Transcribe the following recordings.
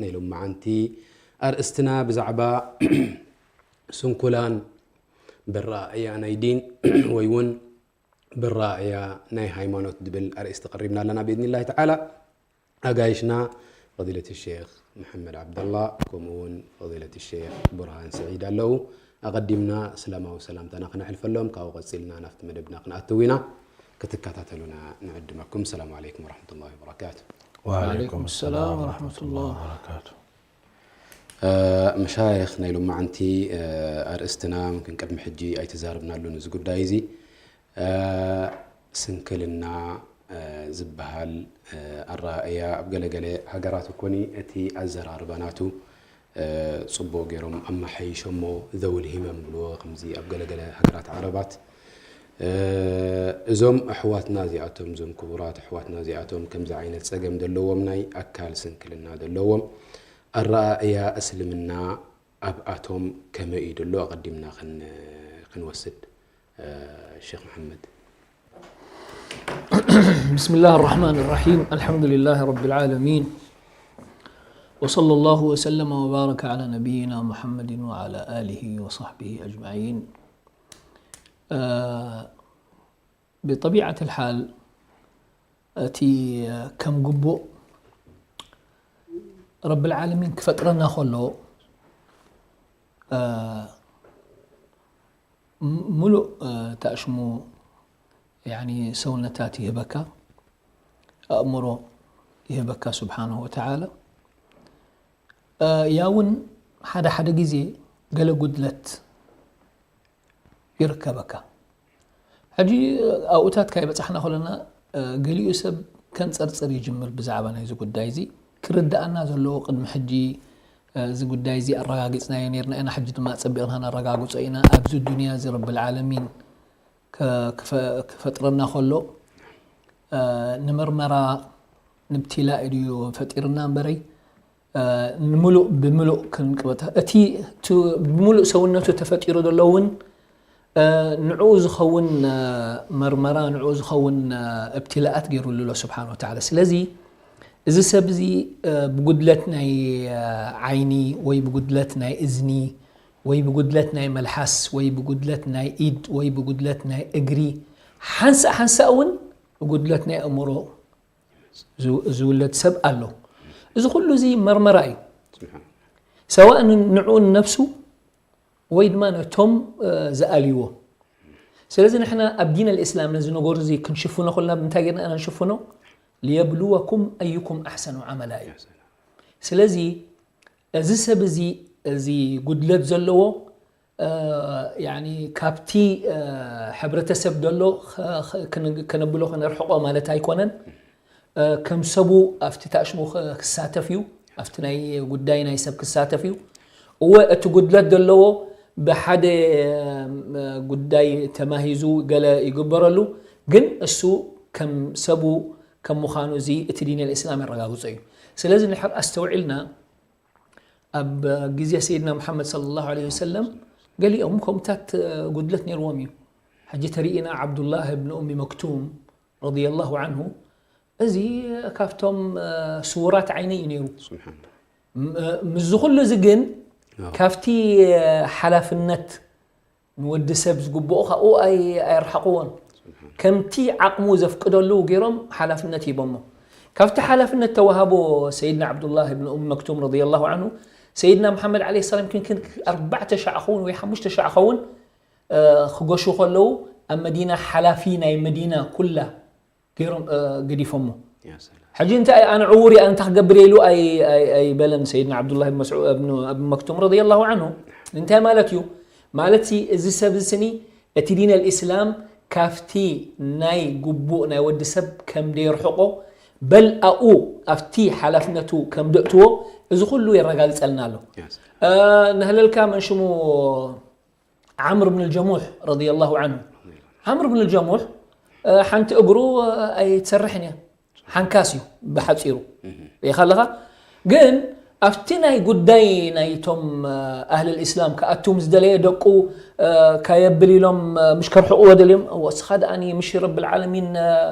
ናይ ሎማዓንቲ ኣርእስትና ብዛዕባ ስንኩላን ብኣረኣእያ ናይ ዲን ወይ እውን ብኣረኣእያ ናይ ሃይማኖት ዝብል ኣርእስቲ ቀሪብና ኣለና ብኢዝኒላሂ ተዓላ። ኣጋይሽና ፈዲለት ሸይኽ መሐመድ ዓብደላ ከምኡ እውን ፈዲለት ሸይኽ ቡርሃን ስዒድ ኣለዉ። ኣቐዲምና እስላማዊ ሰላምታና ክነሕልፈሎም፣ ካብኡ ቀጺልና ናብቲ መደብና ክንኣትው ኢና። ክትከታተሉና ንዕድመኩም። ሰላም ዓለይኩም ወረሕመቱላሂ ወበረካቱ። ወዓለይኩም ሰላም ወረሕመቱላሂ ወበረካቱ። መሻይኽ ናይ ሎማዓንቲ ኣርእስትና ምክን ቅድሚ ሕጂ ኣይተዛርብናሉን እዚ ጉዳይ እዚ። ስንክልና ዝበሃል ኣረኣእያ ኣብ ገለገለ ሃገራት እኮኒ እቲ ኣዘራርባ ናቱ ጽቡቕ ገይሮም ኣመሓይሾሞ፣ ዘውል ሂመም ብልዎ ከምዚ ኣብ ገለገለ ሃገራት ዓረባት። እዞም ኣሕዋትና እዚኣቶም፣ እዞም ክቡራት ኣሕዋትና እዚኣቶም ከምዚ ዓይነት ጸገም ዘለዎም፣ ናይ ኣካል ስንክልና ዘለዎም፣ ኣረኣእያ እስልምና ኣብኣቶም ከመይ እዩ ዘሎ ኣቐዲምና ክን-፣ ክንወስድ። ሸኽ መሓመድ። بسم الله الرحمن الرحيم. الحمد لله رب العالمين. وصلى الله وسلم وبارك على نبينا محمد وعلى آله وصحبه أجمعين. ብጠቢዓት ልሓል እቲ ከም ግቡእ ረብል ዓለሚን ክፈጥረና ከሎ ሙሉእ ታእሽሙ ያኒ ሰውነታት ይህበካ፣ ኣእምሮ ይህበካ ስብሓንሁ ወተዓላ። ያውን ሓደ ሓደ ግዜ ገለ ጉድለት ይርከበካ። ሕጂ ኣብኡታት ካይ በጻሕና ከለና ገሊኡ ሰብ ከንጸርጽር ይጅምር ብዛዕባ ናይዚ ጉዳይ እዚ ክርድኣና ዘለዎ ቅድሚ ሕጂ እዚ ጉዳይ እዚ ኣረጋጊጽናዮ ነርና ኢና፣ ሕጂ ድማ ጸቢቕና ነረጋግጾ ኢና። ኣብዚ ዱንያ እዚ ረብል ዓለሚን ክፈጥረና ከሎ ንመርመራ ንብቲላእ ድዩ ፈጢርና እምበረይ ንምሉእ ብምሉእ ክንቅበታ እቲ ብሙሉእ ሰውነቱ ተፈጢሩ ዘሎ እውን ንዕኡ ዝኸውን መርመራ ንዕኡ ዝኸውን እብትላኣት ገይሩሉ ኣሎ ስብሓን ወተዓላ። ስለዚ እዚ ሰብ እዚ ብጉድለት ናይ ዓይኒ ወይ ብጉድለት ናይ እዝኒ ወይ ብጉድለት ናይ መልሓስ ወይ ብጉድለት ናይ ኢድ ወይ ብጉድለት ናይ እግሪ ሓንሳእ ሓንሳእ እውን ብጉድለት ናይ ኣእምሮ ዝውለድ ሰብ ኣሎ። እዚ ኩሉ እዚ መርመራ እዩ። ሰዋእ ንዕኡ ንነብሱ ወይ ድማ ነቶም ዝኣልይዎ። ስለዚ ንሕና ኣብ ዲን ኣልእስላም ነዚ ነገሩ እዚ ክንሽፍኖ ከለና ብምንታይ ጌርና ኢና ንሽፍኖ? ሊየብልወኩም ኣዩኩም ኣሕሰኑ ዓመላ እዩ። ስለዚ እዚ ሰብ እዚ እዚ ጉድለት ዘለዎ ካብቲ ሕብረተሰብ ዘሎ ከነብሎ ከነርሕቆ ማለት ኣይኮነን። ከም ሰቡ ኣብቲ ታእሽሙ ክሳተፍ እዩ፣ ኣብቲ ናይ ጉዳይ ናይ ሰብ ክሳተፍ እዩ። እወ እቲ ጉድለት ዘለዎ ብሓደ ጉዳይ ተማሂዙ ገለ ይግበረሉ፣ ግን እሱ ከም ሰቡ ከም ምዃኑ እዚ እቲ ዲን ኣልእስላም የረጋግጾ እዩ። ስለዚ ንድሕር ኣስተውዒልና ኣብ ግዜ ሰይድና ሙሓመድ ሰለላሁ ዐለይሂ ወሰለም ገሊኦም ከምኡታት ጉድለት ነይርዎም እዩ። ሕጂ ተሪኢና ዓብዱላህ እብን ኡሚ መክቱም ረዲየላሁ ዐንሁ እዚ ካብቶም ስውራት ዓይነይ እዩ ነይሩ። ምስዚ ኩሉ እዚ ግን ካብቲ ሓላፍነት ንወዲ ሰብ ዝግብኦ ካብኡ ኣየርሓቕዎን። ከምቲ ዓቕሙ ዘፍቅደሉ ገይሮም ሓላፍነት ሂቦሞ። ካብቲ ሓላፍነት ተዋሃቦ ሰይድና ዓብዱላህ ብን ኡም መክቱም ረዲየላሁ ዓንሁ፣ ሰይድና መሓመድ ዓለይሂ ሰላም ክንክን ኣርባዕተ ሻዕ ኸውን ወይ ሓሙሽተ ሻዕ ኸውን ክገሹ ከለዉ ኣብ መዲና ሓላፊ ናይ መዲና ኩላ ገይሮም ገዲፎሞ። ሕጂ እንታይ ኣነ ዕዉር እየ ኣንታ ክገብር ኢሉ ኣይበለን ሰይድና ዓብዱላህ ብን መስዑድ ብን መክቱም ረዲየላሁ ዓንሁ። እንታይ ማለት እዩ? ማለት እዚ ሰብ ስኒ እቲ ዲን ኣልእስላም ካብቲ ናይ ግቡእ ናይ ወዲ ሰብ ከም ደየርሕቆ በል ኣብኡ ኣብቲ ሓላፍነቱ ከም ደእትዎ እዚ ኩሉ የረጋግጸልና ኣሎ። ነህለልካ መንሽሙ ዓምር ብን ልጀሙሕ ረዲየላሁ ዓንሁ። ዓምር ብን ልጀሙሕ ሓንቲ እግሩ ኣይትሰርሕን እያ፣ ሓንካስ እዩ ብሓፂሩ። ሪኢኻ ኣለኻ። ግን ኣብቲ ናይ ጉዳይ ናይቶም ኣህል ልእስላም ክኣቱ ምስ ደለየ ደቁ ካየብል ኢሎም ምሽ ከርሕቕዎ ደልዮም፣ እስኻ ደኣ ምሽ ረብ ልዓለሚን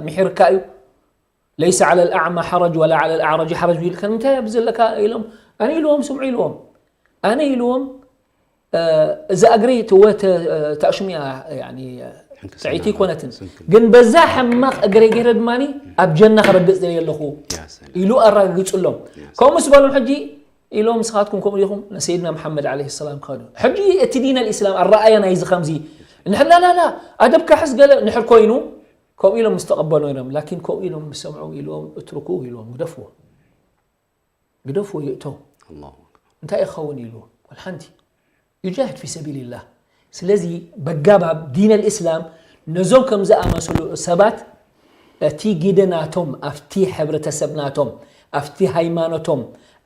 ምሒርካ እዩ። ለይሰ ዓለ ልኣዕማ ሓረጅ ወላ ዓለ ልኣዕረጅ ሓረጅ ኢልካ ንምንታይ ኣብዚ ዘለካ ኢሎም ኣነ ኢልዎም ስምዑ ኢልዎም ኣነ ኢልዎም እዛ እግረይ ትወ ተእሽሙያ ጥዕይቲ ይኮነትን ግን በዛ ሕማቕ እግረይ ገይረ ድማ ኣብ ጀና ክረግፅ ደልየ ኣለኹ ኢሉ ኣረጋግፅሎም። ከምኡ ምስ በሎም ሕጂ ኢሎም ንስኻትኩም ከምኡ ዲኹም ንሰይድና መሓመድ ዓለይሂ ሰላም ክኸዱ። ሕጂ እቲ ዲን ኣልእስላም ኣረኣያ ናይዚ ከምዚ ንሕና ላላ ኣደብካ ሕዝ ገለ ንሕር ኮይኑ ከምኡ ኢሎም ምስ ተቐበሉ ኢሎም ላኪን ከምኡ ኢሎም ምስ ሰምዑ ኢልዎም እትርኩ ኢልዎም ግደፍዎ ግደፍዎ ይእቶ። እንታይ ይኸውን ኢልዎ ወላ ሓንቲ ዩጃሂድ ፊ ሰቢልላህ። ስለዚ በጋባብ ዲን ኣልእስላም ነዞም ከም ዝኣመሰሉ ሰባት እቲ ግደ ናቶም ኣብቲ ሕብረተሰብ ናቶም ኣብቲ ሃይማኖቶም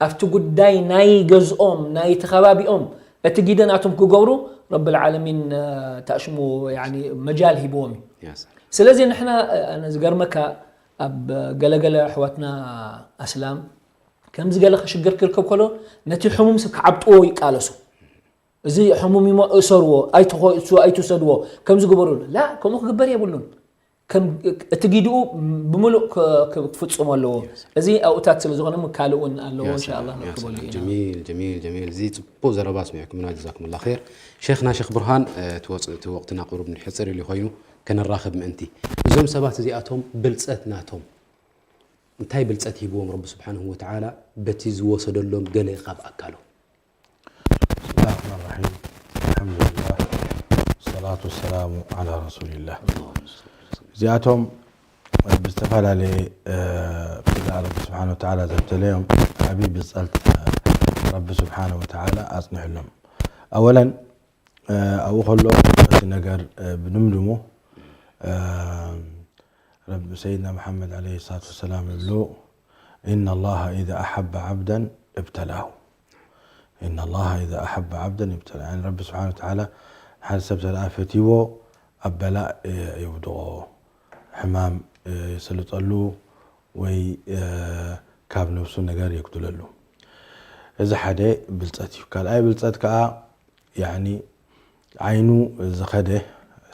ኣብቲ ጉዳይ ናይ ገዝኦም ናይቲ ከባቢኦም እቲ ግደ ናቶም ክገብሩ ረብ ልዓለሚን ታእሽሙ መጃል ሂብዎም እዩ። ስለዚ ንሕና ዝገርመካ ኣብ ገለገለ ኣሕዋትና ኣስላም ከምዚ ገለ ክሽግር ክርከብ ከሎ ነቲ ሕሙም ሰብ ክዓብጥዎ ይቃለሱ። እዚ ሕሙም እሞ እሰርዎ ኣይትውሰድዎ ከምዚ ግበሩ ላ ከምኡ ክግበር የብሉን። እቲ ጊድኡ ብምሉእ ክፍፅሞ ኣለዎ። እዚ ኣብኡታት ስለ ዝኾነ ካልእ እውን ኣለዎ እንሻላ ንረክበሉ ኢና። ጀሚል ጀሚል ጀሚል እዚ ፅቡቅ ዘረባ ስሚዕኩምና ጀዛኩምላ ር። ሼክና ሼክ ብርሃን እቲ ወቅትና ቁሩብ ንሕፅር ኢሉ ኮይኑ ከነራኽብ ምእንቲ እዞም ሰባት እዚኣቶም ብልፀት ናቶም እንታይ ብልፀት ሂብዎም ረቢ ስብሓንሁ ወተዓላ በቲ ዝወሰደሎም ገለ ካብ ኣካሎም። ብስምላህ ራሕማን ራሒም። ኣልሓምዱሊላህ ወሰላቱ ወሰላሙ ዓላ ረሱሊላህ። እዚኣቶም ብዝተፈላለየ ብላ ረቢ ስብሓን ወተዓላ ዘብተለዮም ዓብዪ ብፀልት ረቢ ስብሓን ወተዓላ ኣፅኒሕሎም። ኣወለን ኣብኡ ከሎ እቲ ነገር ብድምድሙ ረቢ ሰይድና መሓመድ ዓለይሂ ሰላቱ ወሰላም ይብሉ إن الله إذا أحب عبدا ابتلاه إن الله إذا أحب عبدا ابتلاه يعني ረቢ ስብሓን ወተዓላ ንሓደ ሰብ ተደኣ ፈትይዎ ኣብ በላእ የውድቖ ሕማም የስልጠሉ ወይ ካብ ነብሱ ነገር የጉድለሉ እዚ ሓደ ብልፀት እዩ ካልኣይ ብልፀት ከዓ ያኒ ዓይኑ ዝኸደ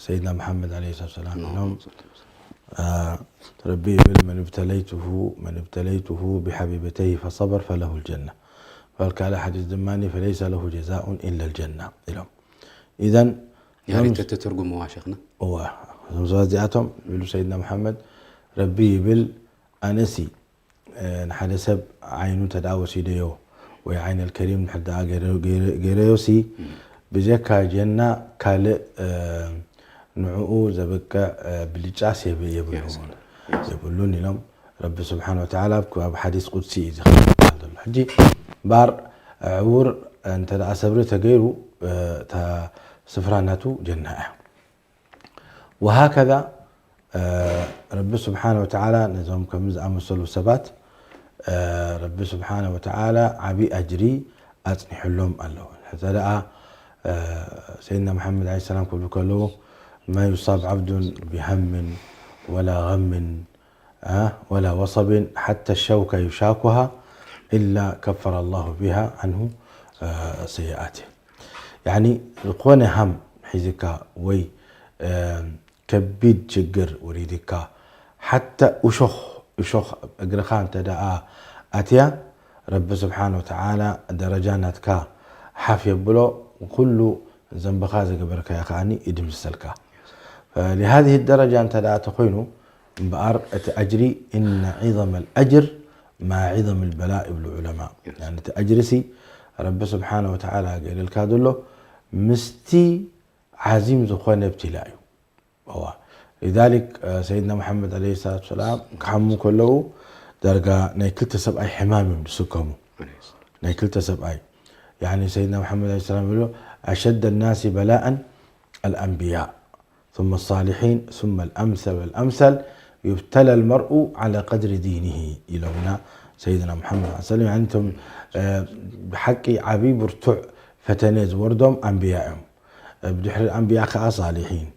ሰይድና መሓመድ ዓለይሂ ሰላቱ ወሰላም ኢሎም ረቢ ይብል መን ብተለይቱሁ መን ብተለይቱሁ ብሓቢበተይሂ ፈሰበር ፈለሁ ልጀና በል ካልእ ሓዲስ ድማ ፈለይሰ ለሁ ጀዛኡን ኢለ ልጀና ኢሎም ኢዘን ያሪት ተተርጉምዋ ሸኽና እዋ እዞም ሰባት እዚኣቶም ይብሉ ሰይድና መሓመድ ረቢ ይብል ኣነሲ ንሓደ ሰብ ዓይኑ እንተ ደኣ ወሲደዮ ወይ ዓይን ኣልከሪም እንድሕር ደኣ ገይረዮሲ ብጀካ ጀና ካልእ ንዕኡ ዘብቅዕ ብልጫስ የብልዎን የብሉን ኢሎም ረቢ ስብሓን ወተዓላ ኣብ ሓዲስ ቁድሲ እዩ ዝኽእል ዘሎ ሕጂ እምበኣር ዕውር እንተ ደኣ ሰብሪ ተገይሩ እታ ስፍራ ናቱ ጀና እያ وهكذا ረቢ ስብሓን ወተዓላ ነዞም ከምዚ ዝኣመሰሉ ሰባት ረቢ ስብሓን ወተዓላ ዓብዪ ኣጅሪ ኣፅኒሕሎም ኣለዉ እንተ ደኣ ሰይድና መሓመድ ለ ሰላም ክብሉ ከለዉ ما يصاب عبد بهم ولا غم ولا وصب حتى الشوكة يشاكها إلا كفر الله بها عنه سيئاته يعني ዝኾነ ሃም ሒዝካ ወይ ከቢድ ችግር ወሪድካ ሓታ እሾኽ እሾኽ ኣብ እግርኻ እንተ ደኣ ኣትያ፣ ረቢ ስብሓን ወተዓላ ደረጃ ናትካ ሓፍ የብሎ፣ ኩሉ ዘንብኻ ዘገበርካዮ ከኣኒ ይድምሰልካ። فلهذه الدرجة እንተ ደኣ ተኾይኑ እምበኣር እቲ ኣጅሪ፣ إن عظم الأجر مع عظم البلاء ይብሉ ዑለማ። يعني እቲ ኣጅሪሲ ረቢ ስብሓነ ወተዓላ ገይረልካ ዘሎ ምስቲ ዓዚም ዝኾነ እብትላ እዩ። እዋ። لذلك ሰይድና መሓመድ ዓለይሂ ሰላቱ ወሰላም ክሓሙ ከለዉ ዳርጋ ናይ ክልተ ሰብኣይ ሕማም እዮም ዝስከሙ። ናይ ክልተ ሰብኣይ። يعني ሰይድና መሓመድ ዓለይሂ ሰላም ይብሉ፣ أشد الناس بلاء الأنبياء ثم الصالحين ثم الأمثل والأمثل يبتلى المرء على قدر دينه ኢሎምና ሰይድና መሓመድ ሰለላሁ ዐለይሂ ወሰለም። يعني እቶም እ፣ ብሓቂ ዓብዪ ብርቱዕ ፈተነ ዝወርዶም ኣንብያ እዮም። ብድሕሪ ኣንብያ ከዓ ሳሊሒን።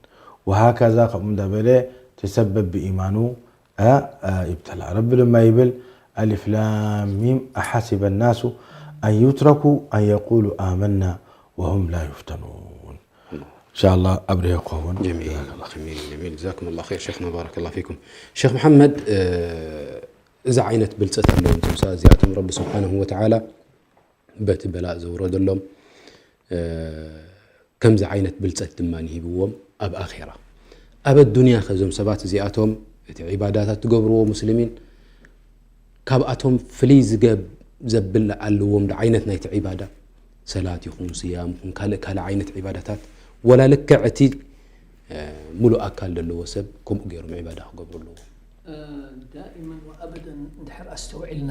وهكذا ከምኡ እንዳበለ እቲ ሰብ በብኢማኑ እ፣ እ፣ ይብተላ። ረቢ ድማ ይብል፣ ألف لام ميم أحسب الناس أن يتركوا أن يقولوا آمنا وهم لا يفتنون. إن شاء الله ኣብርሄ ክኸውን። جميل. جميل، جميل. جزاكم الله خير شيخنا، بارك الله فيكم. ሸኽ መሓመድ፣ እ፣ እዚ ዓይነት ብልፀት ኣለዎም እቶም ሰባት እዚኣቶም። ረቢ ስብሓነሁ ወተዓላ በቲ በላእ ዘውረደሎም፣ እ፣ ከምዚ ዓይነት ብልፀት ድማ ሂብዎም ኣብ ኣኼራ። ኣብ ኣዱንያ ከ እዞም ሰባት እዚኣቶም እቲ ዒባዳታት ትገብርዎ ሙስሊሚን ካብኣቶም ፍልይ ዝገብ-፣ ዘብል ኣለዎም ዶ ዓይነት ናይቲ ዒባዳ? ሰላት ይኹን፣ ስያም ይኹን፣ ካልእ ካልእ ዓይነት ዒባዳታት፣ ወላ ልክዕ እቲ፣ እ፣ ሙሉእ ኣካል ዘለዎ ሰብ ከምኡ ገይሮም ዒባዳ ክገብሩ ኣለዎም? دائما وابدا እንድሕር ኣስተውዒልና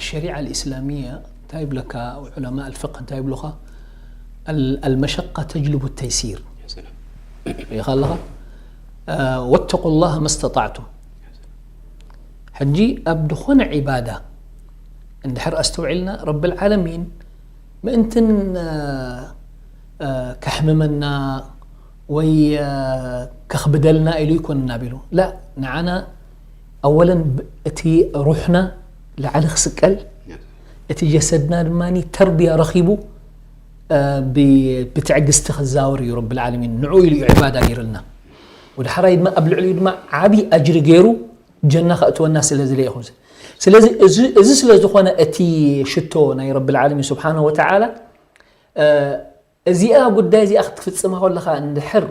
الشريعة الإسلامية እንታይ ይብለካ ዑለማء الفقه እንታይ ይብሉኻ ال- المشقة تجلب التيسير يا سلام. ሪኢኻ ኣለኻ واتقوا الله ما استطعتم ሕጂ ኣብ ዝኾነ ዒባዳ እንድሕር ኣስተውዒልና ረቢ العالمين ምእንትን እ፣ እ፣ ከሕምመና ወይ እ፣ ከኽብደልና ኢሉ ይኮንና ቢሉ ላ ንዓና ኣወለን ብ- እቲ ሩሕና ላዕሊ ክስቀል እቲ ጀሰድና ድማ ተርቢያ ረኺቡ እ፣ ብ- ብትዕግስቲ ክዛወር እዩ ረቢ العالمين ንዑ ኢሉ እዩ ዕባዳ ገይርልና ወደ ሓራይ ድማ ኣብ ልዕሊኡ ድማ ዓብዪ ኣጅሪ ገይሩ ጀና ከእትወና ስለ ዝለ ይኹን ስለዚ እዚ- እዚ ስለ ዝኾነ እቲ ሽቶ ናይ ረቢ العالمين سبحانه وتعالى እ፣ እዚኣ ጉዳይ እዚኣ ክትፍፅማ ከለኻ እንድሕር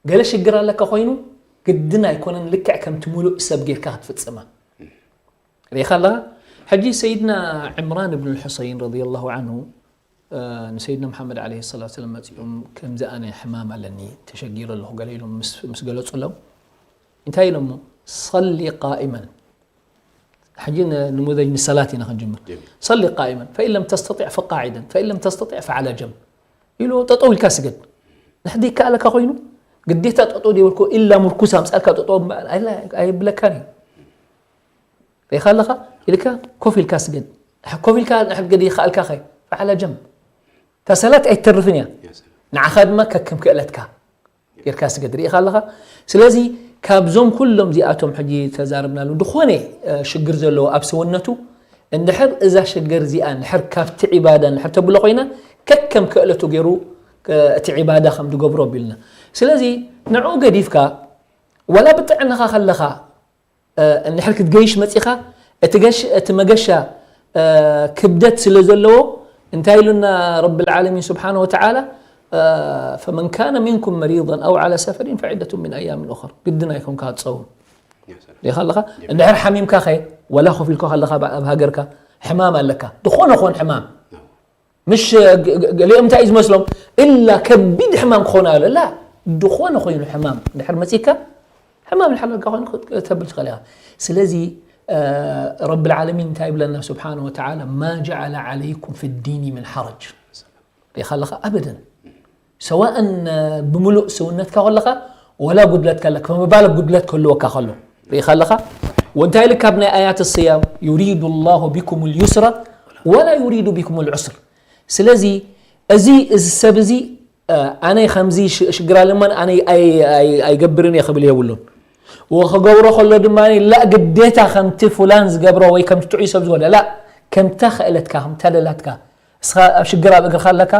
ገለ ሽግር ኣለካ ኮይኑ ግድን ኣይኮነን ልክዕ ከምቲ ሙሉእ ሰብ ጌርካ ክትፍፅማ ርኢኻ ኣለኻ ሕጂ ሰይድና ዕምራን ብን الحصين رضي الله عنه እ፣ ንሰይድና መሓመድ عليه الصلاة والسلام መፂኦም ከምዚ ኣነ ሕማም ኣለኒ ተሸጊረ ኣለኹ ገለ ኢሎም ምስ- ምስ ገለፁሎም እንታይ ኢሎሞ صل قائما ሕጂ ን- ንሙዘጅ ንሰላት ኢና ክንጅምር صل قائما فإن لم تستطع فقاعدا فإن لم تستطع فعلى جنب ኢሉ ጠጠው ኢልካ ስገድ ንሕዲ ይከኣለካ ኮይኑ ግዴታ ጠጠው ደይበልኮ ኢላ ምርኩስ ኣምፃልካ ጠጠው እምበኣር ኣይላ- ኣይብለካን እዩ ሪኢኻ ኣለኻ ኢልካ ኮፍ ኢልካ ስገድ ኮፍ ኢልካ ንሕድ ገዲ ይኸኣልካ ኸ فعلى جنب እታ ሰላት ኣይትተርፍን እያ ንዓኻ ድማ ከከም ክእለትካ ጌርካ ስገድ ርኢኻ ኣለኻ ስለዚ ካብዞም ኩሎም እዚኣቶም ሕጂ ተዛርብናሉ ዝኾነ እ፣ ሽግር ዘለዎ ኣብ ሰውነቱ እንድሕር እዛ ሽግር እዚኣ እንድሕር ካብቲ ዒባዳ እንድሕር ተብሎ ኮይና ከከም ክእለቱ ገይሩ እ፣ እቲ ዒባዳ ከም ዝገብሮ ኣቢልና ስለዚ ንዑ ገዲፍካ ወላ ብጥዕናኻ ከለኻ እ፣ እንድሕር ክትገይሽ መፂኻ እቲ ገሽ እቲ መገሻ እ፣ ክብደት ስለ ዘለዎ እንታይ ኢሉና ረቢ العالمين سبحانه وتعالى እ፣ فمن كان منكم مريضا أو على سفر فعدة من أيام أخر ግድን ኣይኮንካ ትፀውም ሪኢኻ ኣለኻ እንድሕር ሓሚምካ ኸ ወላ ኮፍ ኢልካ ከለኻ ኣብ ሃገርካ ሕማም ኣለካ ዝኾነ ኾን ሕማም ምሽ ገ- ገ- ገሊኦም እንታይ እዩ ዝመስሎም እላ ከቢድ ሕማም ክኾን ኣሎ ላ ዝኾነ ኮይኑ ሕማም እንድሕር መፂካ ሕማም ንሓለካ ኮይኑ ተብል ትኽእል ኢኻ ስለዚ እ፣ ረቢ العالمين እንታይ ይብለና سبحانه وتعالى ما جعل عليكم في الدين من حرج ሪኢኻ ኣለኻ ኣበደን ሰዋእን እ፣ ብምሉእ ሰውነትካ ከለኻ ወላ ጉድለት ከለካ ፈመባለ ጉድለት ክህልወካ ከሎ ሪኢኻ ኣለኻ ወእንታይ ኢሉ ካብ ናይ ኣያት الصيام يريد الله بكم اليسر ولا يريد بكم العسر ስለዚ እዚ እዚ ሰብ እዚ እ፣ ኣነ ከምዚ ሽ- ሽግር ኣለማን ኣነ ኣይ- ኣይ- ኣይገብርን እየ ክብል የብሉን ወክገብሮ ከሎ ድማ ላ ግዴታ ከምቲ ፍላን ዝገብሮ ወይ ከምቲ ጥዑይ ሰብ ዝኮነ ላ ከምታ ክእለትካ ከምታ ደላትካ እስኻ ኣብ ሽግር ኣብ እግርካ ኣለካ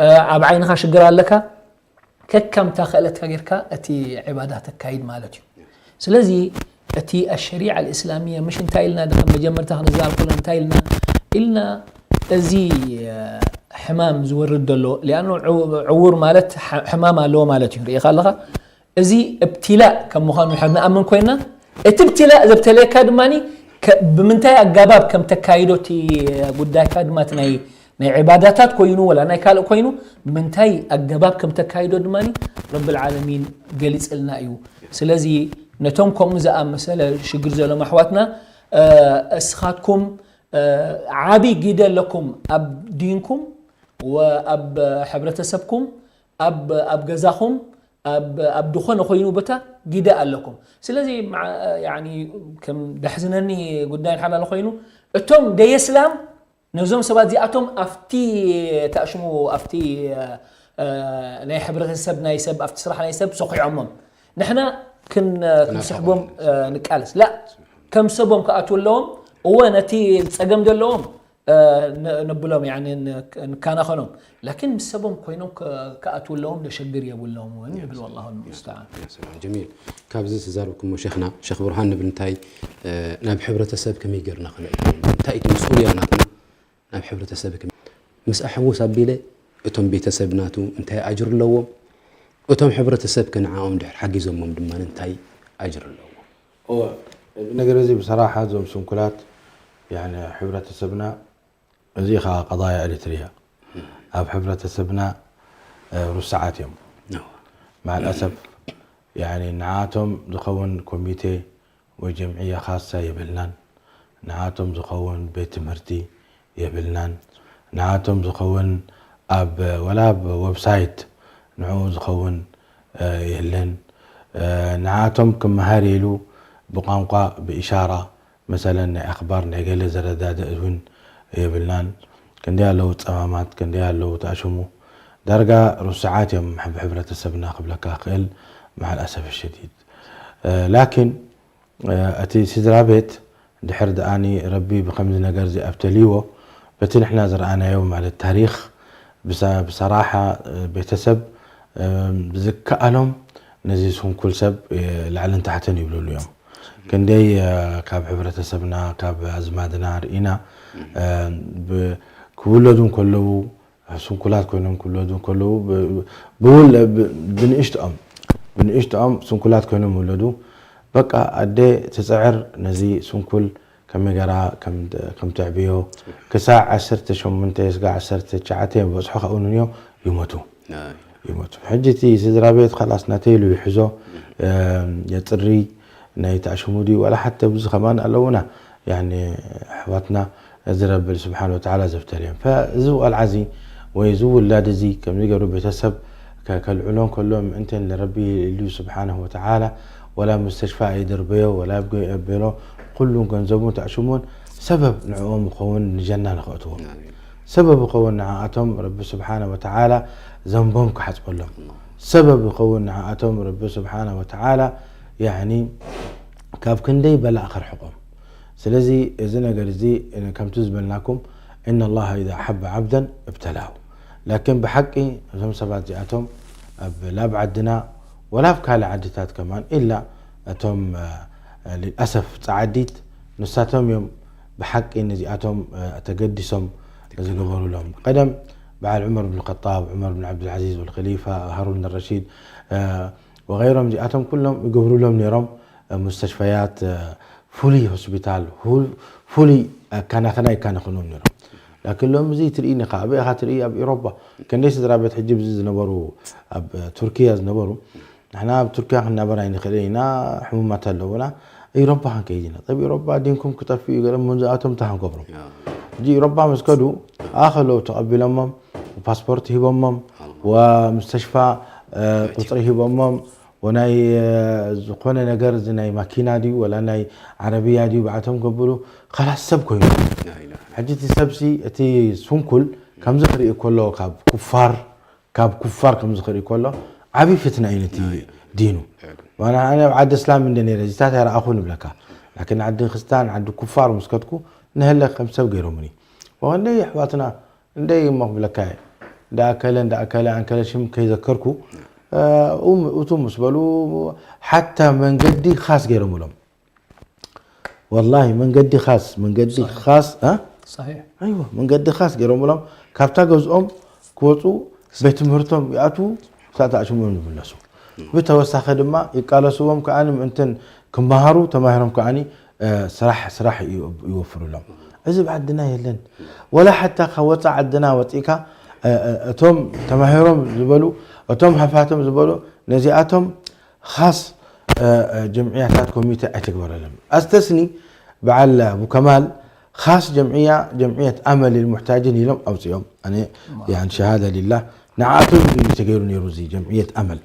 እ፣ ኣብ ዓይንኻ ሽግር ኣለካ ከከምታ ክእለትካ ጌርካ እቲ ዕባዳ ተካይድ ማለት እዩ ስለዚ እቲ ኣሸሪዓ ኣልእስላሚያ ምሽ እንታይ ኢልና ድኸም መጀመርታ ክንዛል ከሎ እንታይ ኢልና ኢልና እዚ ሕማም ዝወርድ ዘሎ ሊኣኑ ዕውር ማለት ሕማም ኣለዎ ማለት እዩ። ርኢኻ ኣለኻ እዚ እብትላእ ከም ምዃኑ ንሓ ንኣምን ኮይና እቲ እብትላእ ዘብተለየካ ድማ ብምንታይ ኣጋባብ ከም ተካይዶ እቲ ጉዳይካ ድማ ናይ ናይ ዕባዳታት ኮይኑ ወላ ናይ ካልእ ኮይኑ ብምንታይ ኣገባብ ከም ተካይዶ ድማ ረብል ዓለሚን ገሊጽልና እዩ። ስለዚ ነቶም ከምኡ ዝኣመሰለ ሽግር ዘለዎም ኣሕዋትና እስኻትኩም ዓቢ ግደ ኣለኩም ኣብ ዲንኩም ወኣብ ሕብረተሰብኩም ኣብ ኣብ ገዛኹም ኣብ ኣብ ዝኾነ ኮይኑ ቦታ ግደ ኣለኩም። ስለዚ ከም ደሕዝነኒ ጉዳይ ሓላል ኮይኑ እቶም ደየስላም ነዞም ሰባት እዚኣቶም ኣብቲ ተኣሽሙ ኣብቲ ናይ ሕብረተሰብ ናይ ሰብ ኣብቲ ስራሕ ናይ ሰብ ሰኺዖሞም ንሕና ክንስሕቦም ንቃለስ ላ ከም ሰቦም ክኣትዉ ኣለዎም። እወ ነቲ ጸገም ዘለዎም ነብሎም ንካናኸኖም ላኪን ምስ ሰቦም ኮይኖም ክኣትዉ ኣለዎም ነሸግር የብሎም እውን ይብል። والله المستعان. ጀሚል ካብዚ ዝዛረብኩሞ ሸኽና ሸኽ ብርሃን ንብል እንታይ ናብ ሕብረተሰብ ከመይ ገርና ከነእትዎም እንታይ እቲ መስኡልያ ናትና ናብ ሕብረተሰብ ምስ ኣሕውስ ኣቢለ እቶም ቤተሰብ ናቱ እንታይ ኣጅር ኣለዎም እቶም ሕብረተሰብ ከ ንዓኦም ድሕር ሓጊዞሞም ድማ እንታይ ኣጅር ኣለዎም። እወ እዚ ነገር እዚ ብሰራሓ እዞም ስንኩላት ያኒ ሕብረተሰብና እዚ ኸዓ ቀضايا ኤሪትርያ ኣብ ሕብረተሰብና ሩስዓት እዮም። ማዕል ኣሰፍ ያኒ ንዓቶም ዝኸውን ኮሚቴ ወይ ጀምዕያ ኻሳ የብልናን። ንዓቶም ዝኸውን ቤት ትምህርቲ የብልናን። ንዓቶም ዝኸውን ኣብ ወላ ኣብ ዌብሳይት ንዕኡ ዝኸውን የለን። ንዓቶም ክመሃር ኢሉ ብቋንቋ ብኢሻራ መሰለን ናይ ኣኽባር ናይ ገለ ዘረዳድእ እውን የብልናን። ክንደይ ኣለዉ ጸማማት፣ ክንደይ ኣለዉ ተኣሽሙ። ዳርጋ ርሱዓት እዮም ብሕብረተሰብና ክብለካ ክእል መዓል ኣሰፍ ሸዲድ። ላኪን እቲ ስድራ ቤት ድሕር ደኣኒ ረቢ ብከምዚ ነገር እዚ ኣብተልይዎ በቲ ንሕና ዝረኣናዮ ማለት ታሪኽ ብሰራሓ ቤተሰብ ብዝከኣሎም ነዚ ስንኩል ሰብ ላዕልን ታሕትን ይብልሉ እዮም። ክንደይ ካብ ሕብረተሰብና ካብ ኣዝማድና ርኢና ክውለዱ እንከለዉ ስንኩላት ኮይኖም ክውለዱ እንከለዉ ብንእሽትኦም ብንእሽትኦም ስንኩላት ኮይኖም ይውለዱ። በቃ ኣደ ትፅዕር ነዚ ስንኩል ከመይ ገራ ከም ተዕብዮ ክሳዕ ዓሰርተ ሸሞንተ ስጋ ዓሰርተ ትሽዓተ በፅሑ ካብኡ ንንዮ ይሞቱ ይሞቱ። ሕጂ እቲ ስድራ ቤት ኻላስ ናተይ ኢሉ ይሕዞ የፅሪ ናይ ተኣሽሙ ድዩ ዋላ ሓተ ብዙ ከማን ኣለውና ያኒ ኣሕዋትና እዚ ረብል ስብሓን ወተዓላ ዘብተልዮም። እዚ ቆልዓ እዚ ወይ እዚ ውላድ እዚ ከምዚ ገይሩ ቤተሰብ ከልዕሎ ከሎ ምእንተ ንረቢ ኢሉ ስብሓንሁ ወተዓላ ወላ ሙስተሽፋ ኣይድርበዮ ወላ ኣብ ጎይ ኣቤሎ ኩሉን ገንዘቡን ተዕሽሙን ሰበብ ንዕኦም ኸውን ንጀና ንኸእትዎም ሰበብ ይኸውን ንዓኣቶም ረቢ ስብሓነ ወተዓላ ዘንቦም ክሓፅበሎም ሰበብ ይኸውን ንዓኣቶም ረቢ ስብሓነ ወተዓላ ያኒ ካብ ክንደይ በላእ ከርሕቆም ስለዚ እዚ ነገር እዚ ከምቲ ዝበልናኩም إن الله إذا أحب عبدا ابتلاه ላኪን ብሓቂ እዞም ሰባት እዚኣቶም ኣብ ላብ ዓድና ወላ ኣብ ካልእ ዓድታት ከማን ኢላ እቶም ልልኣሰፍ ፃዓዲት ንሳቶም እዮም ብሓቂ ነዚኣቶም ተገዲሶም ዝገበሩሎም ቀደም በዓል ዑመር ብን ኸጣብ ዑመር ብን ዓብዱልዓዚዝ ወልኸሊፋ ሃሩን ረሺድ ወገይሮም እዚኣቶም ኩሎም ይገብሩሎም ነይሮም ሙስተሽፈያት ፍሉይ ሆስፒታል ፍሉይ ኣካናኸና ይካነኸኖም ነይሮም ላኪን ሎም እዚ ትርኢ ኒኻ ኣበይ ኢኻ ትርኢ ኣብ ኤሮፓ ክንደይ ስድራ ቤት ሕጂ ብዚ ዝነበሩ ኣብ ቱርኪያ ዝነበሩ ንሕና ኣብ ቱርኪያ ክንናበር ኣይንኽእልን ኢና ሕሙማት ኣለውና ኤሮፓ ክንከይድ ኢና ጠብ ኤሮፓ ዲንኩም ክጠፍእ እዩ ገለ መንዝኣቶም እንታይ ክንገብሮም ሕጂ ኤሮፓ ምስ ከዱ ኣኸለዉ ተቐቢሎሞም ፓስፖርት ሂቦሞም ወምስተሽፋ ቁፅሪ ሂቦሞም ወናይ ዝኾነ ነገር እዚ ናይ ማኪና ድዩ ወላ ናይ ዓረብያ ድዩ ብዓቶም ገብሩ ኸላስ ሰብ ኮይኑ ሕጂ እቲ ሰብሲ እቲ ስንኩል ከምዚ ክርኢ ከሎ ካብ ኩፋር ካብ ኩፋር ከምዚ ክርኢ ከሎ ዓብዪ ፍትና እዩ ነቲ ዲኑ ዋና ኣነ ኣብ ዓዲ እስላም እንደ ነይረ እዚታት ኣይረኣኹ ንብለካ ላኪን ዓዲ ክርስታን ዓዲ ኩፋር ምስ ከድኩ ንህለ ከም ሰብ ገይሮምኒ ወንደይ ኣሕዋትና እንደይ እሞ ክብለካ እየ እንዳኣከለ እንዳኣከለ ኣንከለ ሽም ከይዘከርኩ እቱ ምስ በሉ ሓታ መንገዲ ኻስ ገይሮምሎም ወላሂ መንገዲ ኻስ መንገዲ ኻስ እ? صحيح ኣይወ መንገዲ ኻስ ገይሮምሎም ካብታ ገዝኦም ክወፁ ቤት ትምህርቶም ይኣትዉ ሳታ ኣሽሞም ይምለሱ። ብተወሳኺ ድማ ይቃለስዎም ከዓኒ ምእንትን ክመሃሩ ተማሂሮም ከዓኒ ስራሕ ስራሕ ይወፍሩሎም። እዚ ብዓድና የለን። ወላ ሓታ ካብ ወፃ ዓድና ወፂእካ እቶም ተማሂሮም ዝበሉ እቶም ሃፋቶም ዝበሉ ነዚኣቶም ኻስ ጀምዕያታት ኮሚቴ ኣይተግበረለን። ኣስተስኒ በዓል ኣቡ ከማል ኻስ ጀምዕያ ጀምዕየት ኣመል ልሙሕታጅን ኢሎም ኣውፅኦም። ኣነ ያን ሸሃደ ሊላህ ንዓቶም እዩ ተገይሩ ነይሩ እዚ ጀምዕየት ኣመል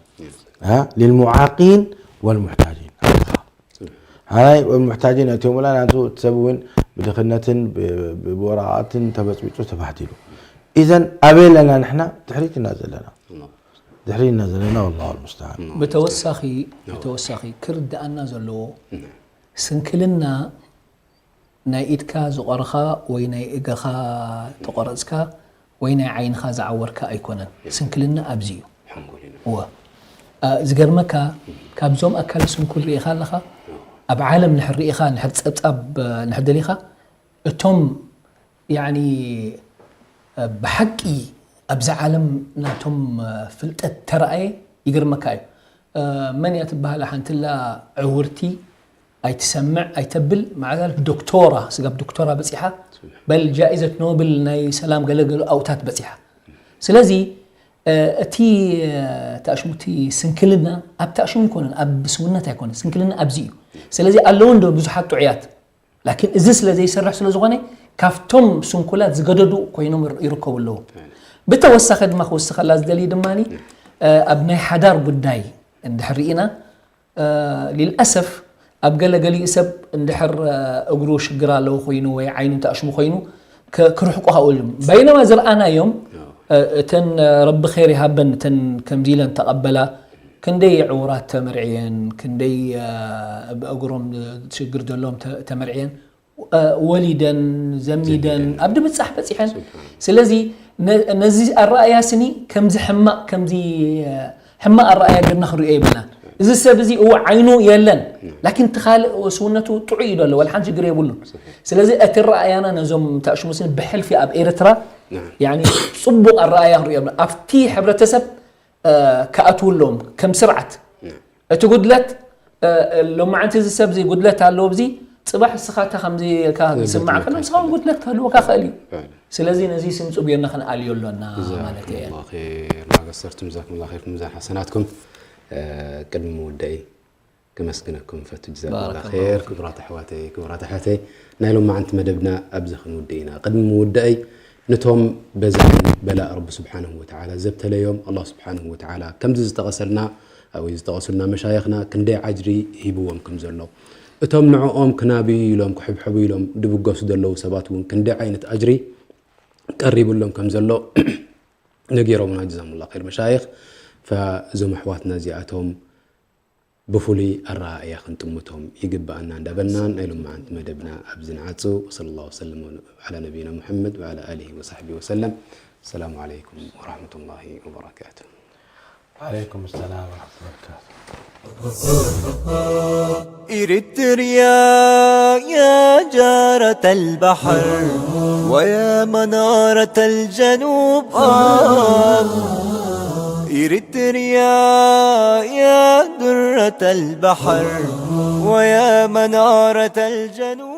እ፣ ልልሙዓቂን ወልሙሕታጅን ሓራይ ወልሙሕታጅን ኣትዮምላ ናንቱ እቲ ሰብ እውን ብድኽነትን ብ- ብ- ብወረቓትን ተበፅቢፁ ተባህዲሉ። ኢዘን ኣበይ ኣለና ንሕና? ድሕሪት ኢና ዘለና። ድሕሪት ኢና ዘለና። ወላሁ ልሙስተዓን። ብተወሳኺ ብተወሳኺ ክርድኣና ዘለዎ ስንክልና ናይ ኢድካ ዝቆርኻ ወይ ናይ እግርኻ ተቆረፅካ ወይ ናይ ዓይንኻ ዝዓወርካ ኣይኮነን። ስንክልና ኣብዚ እዩ። ሓንጎል እዩ። እወ እ፣ ዝገርመካ ካብዞም ኣካለ ስንኩል ርኢኻ ኣለኻ ኣብ ዓለም ንሕር ርኢኻ ንሕር ፀብፃብ እ፣ ንሕር ደሊኻ እቶም ያኒ እ፣ ብሓቂ ኣብዚ ዓለም ናቶም እ፣ ፍልጠት ተረኣየ ይገርመካ እዩ። እ፣ መን እያ ትበሃላ ሓንትላ ዕውርቲ ኣይትሰምዕ ኣይተብል መዓዛልፍ ዶክቶራ ስጋብ ዶክቶራ በፂሓ በል ጃኢዘት ኖብል ናይ ሰላም ገለገሉ ኣውታት በፂሓ። ስለዚ እ፣ እቲ እ፣ ተኣሽሙቲ ስንክልና ኣብ ተኣሽሙ ኣይኮነን ኣብ ስውነት ኣይኮነን ስንክልና ኣብዚ እዩ። ስለዚ ኣለዉ እንዶ ብዙሓት ጥዑያት ላኪን እዚ ስለ ዘይሰርሕ ስለ ዝኾነ ካብቶም ስንኩላት ዝገደዱ ኮይኖም ይር- ይርከቡ ኣለዉ። ብተወሳኺ ድማ ክወስኸላ ዝደልዩ ድማ ኣብ ናይ ሓዳር ጉዳይ እንድሕር ርኢና ሊልኣሰፍ ኣብ ገለ ገሊኡ ሰብ እንድሕር እግሩ ሽግር ኣለዎ ኮይኑ ወይ ዓይኑ ተኣሽሙ ኮይኑ ክ- ክርሕቁ ሃውልም በይነማ ዝረኣናዮም እተን ረቢ ኸይር ይሃበን እተን ከምዚ ኢለን ተቐበላ ክንደይ ዕውራት ተመርዕየን ክንደይ ብእግሮም ሽግር ዘለዎም ተ- ተመርዕየን ወሊደን ዘሚደን ኣብ ድብፃሕ በፂሐን። ስለዚ ነ- ነዚ ኣረኣያ ስኒ ከምዚ ሕማቕ ከምዚ ሕማቕ ኣረኣያ ገርና ክንሪኦ የብልና። እዚ ሰብ እዚ እወ ዓይኑ የለን ላኪን እቲ ካልእ ስውነቱ ጥዑይ እዩ ዘሎ ወላ ሓንቲ ሽግር የብሉን። ስለዚ እቲ ኣረኣያና ነዞም ተኣሽሙ ስኒ ብሕልፊ ኣብ ኤርትራ ያኒ ፅቡቕ ኣረኣያ ክንሪኦ የብልና። ኣብቲ ሕብረተሰብ ክኣትዉ ኣለዎም ከም ስርዓት እቲ ጉድለት ሎማዓንቲ እዚ ሰብ እዚ ጉድለት ኣለዎ እዚ ፅባሕ እስኻ እታ ከምዚ ኢልካ ዝስማዕ ከሎ ንስኻ እውን ጉድለት ክህልወካ ክእል እዩ። ስለዚ ነዚ ስም ፅቡዮና ክንኣልዮ ኣሎና ማለት እየ። ጀዛኩሙላሁ ኸይር ማገሰርቱም ጀዛኩሙላሁ ኸይር ኩምዛን ሓሰናትኩም። ቅድሚ ምውዳእይ ከመስግነኩም ፈቱ ጀዛኩሙላሁ ኸይር። ክቡራት ኣሕዋተይ ክቡራት ኣሕዋተይ ናይ ሎማዓንቲ መደብና ኣብዚ ክንውድእ ኢና። ቅድሚ ምውዳእይ ነቶም በዝሕን በላእ ረቢ ስብሓንሁ ወተዓላ ዘብተለዮም ኣላህ ስብሓንሁ ወተዓላ ከምዚ ዝጠቐሰልና ወይ ዝጠቐሱልና መሻይኽና ክንደይ ዓጅሪ ሂብዎም ከም ዘሎ እቶም ንዕኦም ክናብዩ ኢሎም ክሕብሕቡ ኢሎም ድብገሱ ዘለዉ ሰባት እውን ክንደይ ዓይነት ኣጅሪ ቀሪብሎም ከም ዘሎ ነጊሮምና ጀዛሙላ ኸይር መሻይኽ። እዞም ኣሕዋትና እዚኣቶም ብፍሉይ ኣረኣእያ ክንጥምቶም ይግብኣና እንዳበልና ናይ ሎማዓንቲ መደብና ኣብዚ ንዓጹ። ወሰለ ላሁ ወሰለም ዓላ ነቢይና ሙሐመድ ወዓላ ኣሊሂ ወሳሕቢሂ ወሰለም። ሰላሙ ዓለይኩም ወራህመቱላሂ ወበረካቱ። ዓለይኩም ሰላም ወረሕመቱላሂ ወበረካቱ። إريتريا يا جارة البحر ويا منارة الجنوب آه. إريتريا يا درة البحر ويا منارة الجنوب